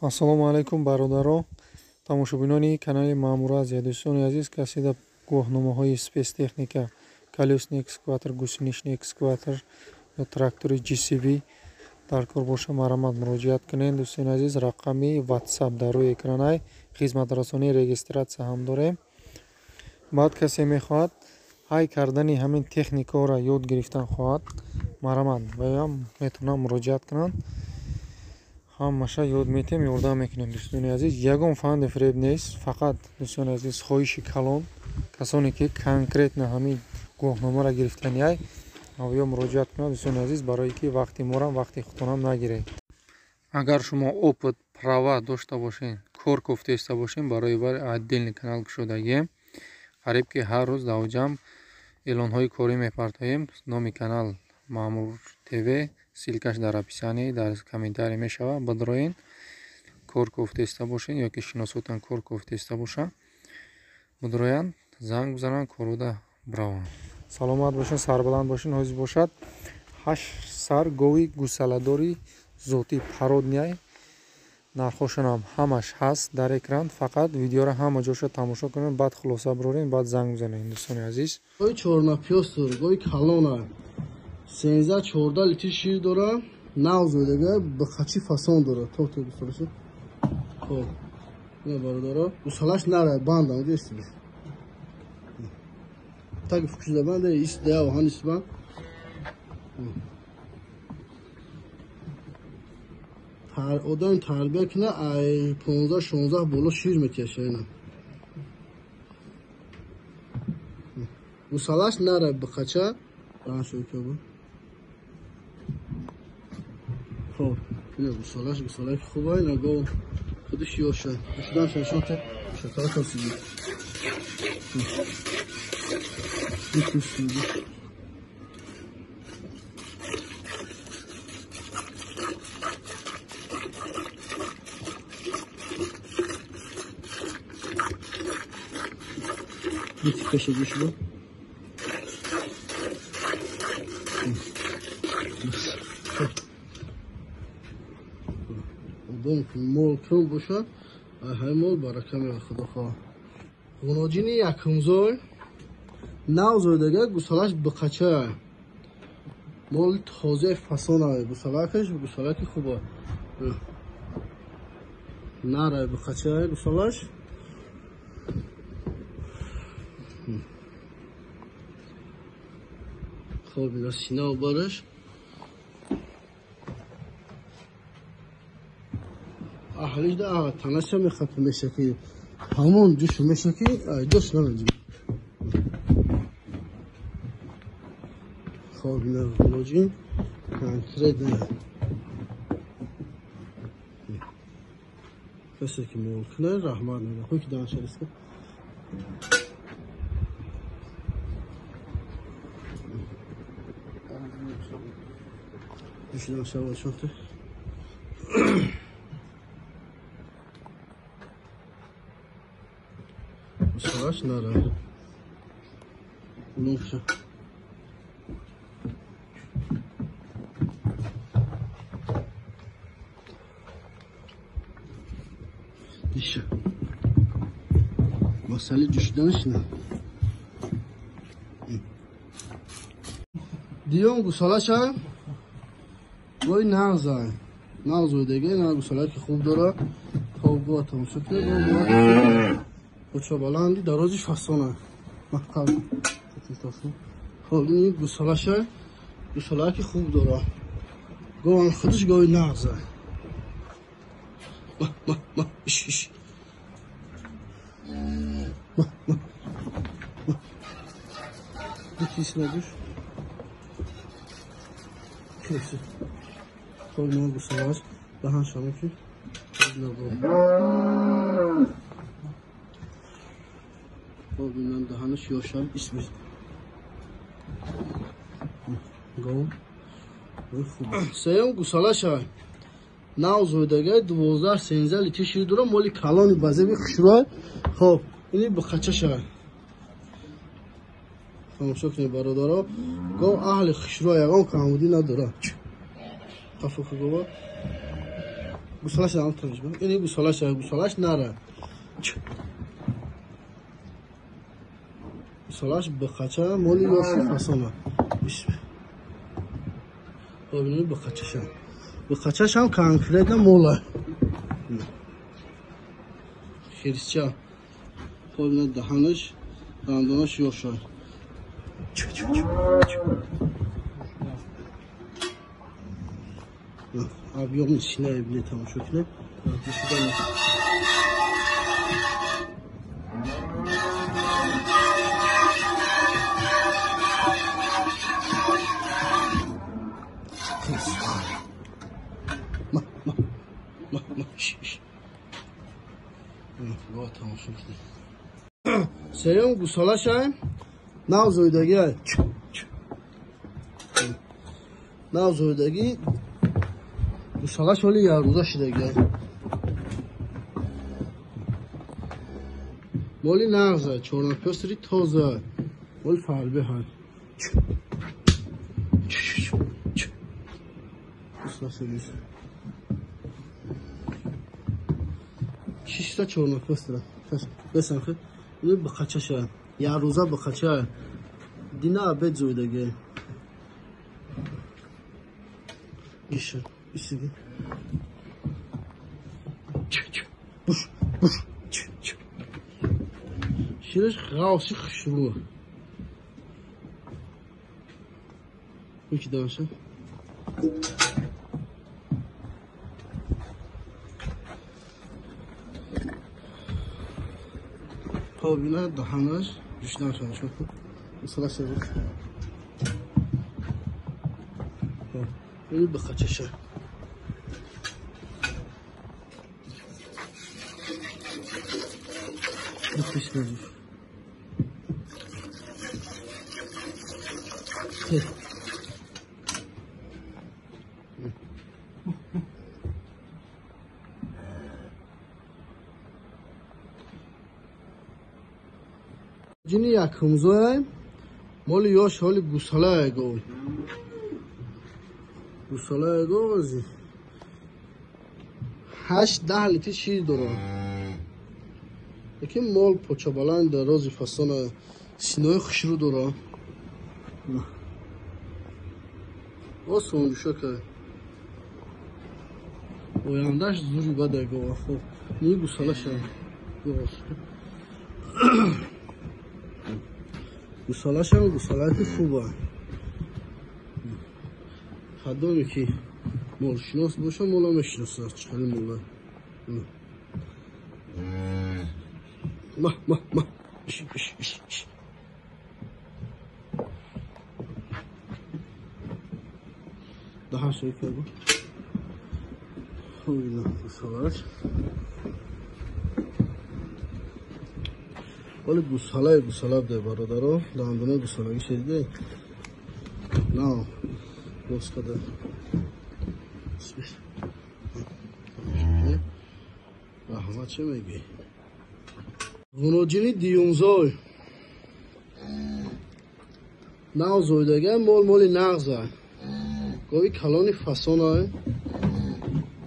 Ассалому алайкум бародаро, тамошобинони канали Маъмур Азия. Дӯстони азиз, касе дар гувоҳномаҳои спецтехника, колёсный экскаватор, гусеничный экскаватор ё трактори JCB дар кор боша, марҳамат муроҷиат кунед. Дӯстони азиз, рақами WhatsApp дар рӯи экранай, хизматрасонии регистратсия ҳам дорем. Баъд касе мехоҳад ҳай кардани ҳамин техникаҳоро ёд гирифтан хоҳад, марҳамат ваям метавонанд муроҷиат кунанд. Ҳамаша ёд метем, ёрдам мекунем. Дӯстони азиз, ягон фанди фиреб нест, фақат дӯстони азиз хоҳиши калон, касоне ки конкретно ҳамин гувоҳномаро гирифтаниай, ё муроҷиат кунанд. Дӯстони азиз, барое ки вақти морам вақти худтонам нагиред. Агар шумо опыт права дошта бошед, кор кофтаиста бошед, барои бар отдельный канал кушодагием. Қариб ки ҳар рӯз давҷам эълонҳои корӣ мепартоем. Номи канал Маъмур ТВ, ссылкаш дар описании, дар комментарий мешавад. Бидроен, кор кофтаиста бошед ё ки шиносотан кор кофтаиста бошанд, бидроянд, занг бизананд, коруда бираванд. Саломат бошед, сарбаланд бошед. Ҳозир бошад 8 сар гови гусаладори зотӣ пародняй, нархошонам ҳамаш ҳаст дар экран. Фақат видеоро ҳама ҷоша тамошо кунед, баъд хулоса бирорем, баъд занг бизанед. Дӯстони азиз, гови чорнапёстр, гови калона, 13-14 литр шир дора, навзодага ба хачи фасон дора. То то гусалаша. Хоб, ина бародаро, гусалаш нара банда, онҷо истиби. Таги фукшида банда, ист да оҳан ист банд. Одам тарбия кина, ай 15-16 боло шир метиша ина. Гусалаш нара бақача, раншо кабу. Хоб, ина гусалаш, гусалаки хуба, ина гов худиш ёша. Шудан шашота, шакара касиди. Бикусиди. Битика шуду. Одам мол кам бошад, ҳай мол барака меояд, худо хоҳад. Ғуноҷини якумзой, навзойдага гусалаш биқача. Моли тозаи фасона, гусалакаш гусалаки хуба. Нарай биқача гусалаш. Хоб, ина синав бараш. Аҳлиш да танаша мехоҳад меша ки ҳамон ҷуш меша ки ҷош намеҷи. Хоб, ина ғуноҷин конкретно касе ки мол кунад, раҳмат мегӯям. Хуй ки данша риска. Ҷушидан шавад шохта. Гусалаш нара. Нуша. Диша. Масали ҷушиданаш на. Диём гусалаша гои нағза. Нағзоидаги, на гусалаки хуб дора. Хоб гоа тамошо кунед, гоа куча баланди, дарози фасона. Маҳкам. Хоб, ин гусалаша, гусалаки хуб дора. Гоам худаш гои нағза. Ма, ма, ма, иш, иш. Ма, ма, ма. Дутисина душ. Кеси. Хоб, ин гусалаш, даҳан шама ки. Хоб, ин даҳанаш ёшам исми. Гов. Сеюм гусалаша. Навзойдага 12-13 литр шир дора, моли калони базеби хушрӯй. Хоб, ини бухачаша. Тамошо кунед бародаро, гов аҳли хушрӯй, ягон камбудӣ надора. Қафо гова. Гусалаш ам таниш ба. Ини гусалаш, гусалаш нара. Гусалаш бақача моли ёши фасона. Бибинед бақачашам. Бақачашам конкретно мола. Хирсча. Хоб даҳанаш, дандонаш ёша. Объёмни синаи бинед, тамошо кунед. Сеюм гусолашай нав зоидагӣ, нав зоидагӣ гусолаш ҳоли яррӯза шидагӣ. Моли нағза, чорнапёстри тоза, моли фарбеҳа. Чиста чорнапёстра. Бесанхи. Ин бақачаша, яррӯза бақача. Дина абед зоидагӣ. Иша, исиги. Буш, буш. Шираш ғавси хушрӯ. Уки даша. Хоб ина даҳанаш ҷушдан шуд. Масалаш ин бақачаша. Ҷини якумзояй моли ёш ҳоли гусалае гов. Гусалае гов ази 8-10 литр шир дорад. Лекин мол почабаланд дарози фасона синои хушрӯ дорад. Осон ҷӯшака. Ояндаш зури бадай гова. Хоб ни гусалаша. Гусалашам гусалаки хуба. Кадоме ки молшинос боша, мола мешиносад чӣ мола. Ма, ма, ма. Даҳан шои кард. Хоб ина гусалаш. Вале гусалаи гусала буда бародаро, дандонаи гусалагӣ шедиде. На, боз када. Раҳмат, чӣ мегӯӣ? Ғуноҷини диюмзой. Нав зоидага мол моли нағза. Гови калони фасона.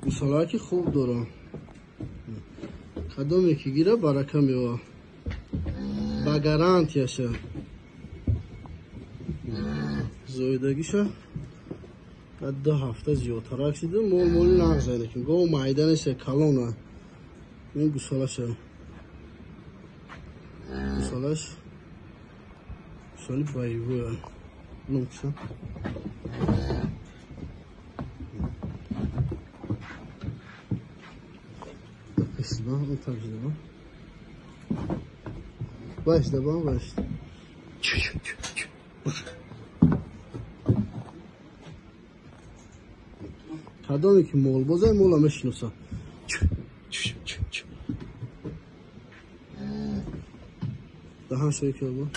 Гусалаки хуб дора. Кадоме ки гира барака меова. Ба гарантияша. Зоидагиша 2 ҳафта зиёдтарак шида, мол моли нағза лекин гов майда нест, калона. Ин гусалаша. Гусалаш гусали боевой. Нумча. Песиба, он так же, да? Вась, да, вась. Кадоме ки молбозай, мола мешиноса. Даҳан шои кирбо.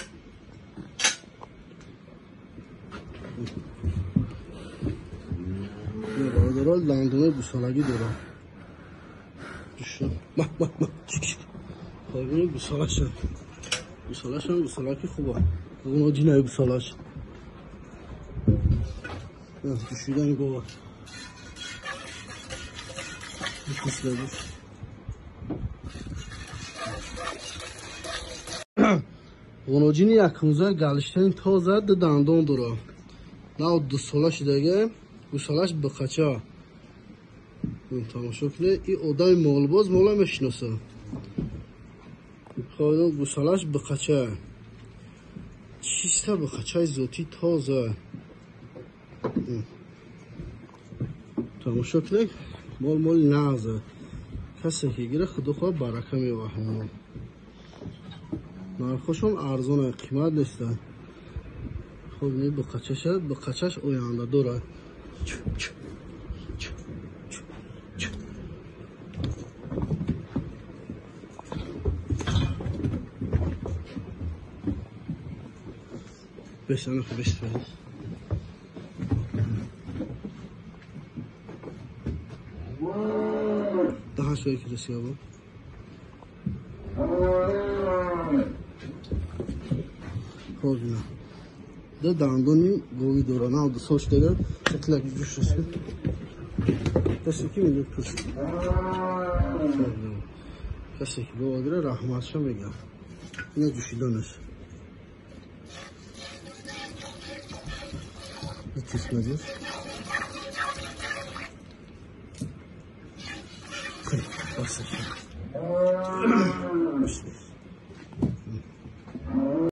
Бародаро дандонаи гусалагӣ дорад. Ма, ма, ма. Хоб гусалаша. Гусалашам гусалаки хуба. Ғуноҷинаи гусалаш. Ҷӯшидани гова. Ғуноҷини якумза галиштани тоза ду дандон дора. Нав 2 сола шудаге, гусалаш биқача. Тамошо кунед, и одами молбоз мола мешиноса. Хоб, гусалаш биқача. Чиста биқачаи зотӣ тоза. Тамошо кунед, мол моли нағза. Касе ки гира, худо хоҳад барака меоварад. Нархошон арзон, қимат нестанд. Хоб, не биқачаша, биқачаш оянда дорад. Бесана бес. Daha şöyle kiresi bu. Хоб, да дандони гови дора, нав 2 сол шудага, шаклак ҷӯш. Касе ки мегӯяд пӯш. Касе ки бова гира, раҳматша мегӯям. Ина ҷӯшиданаш. Тисмадир.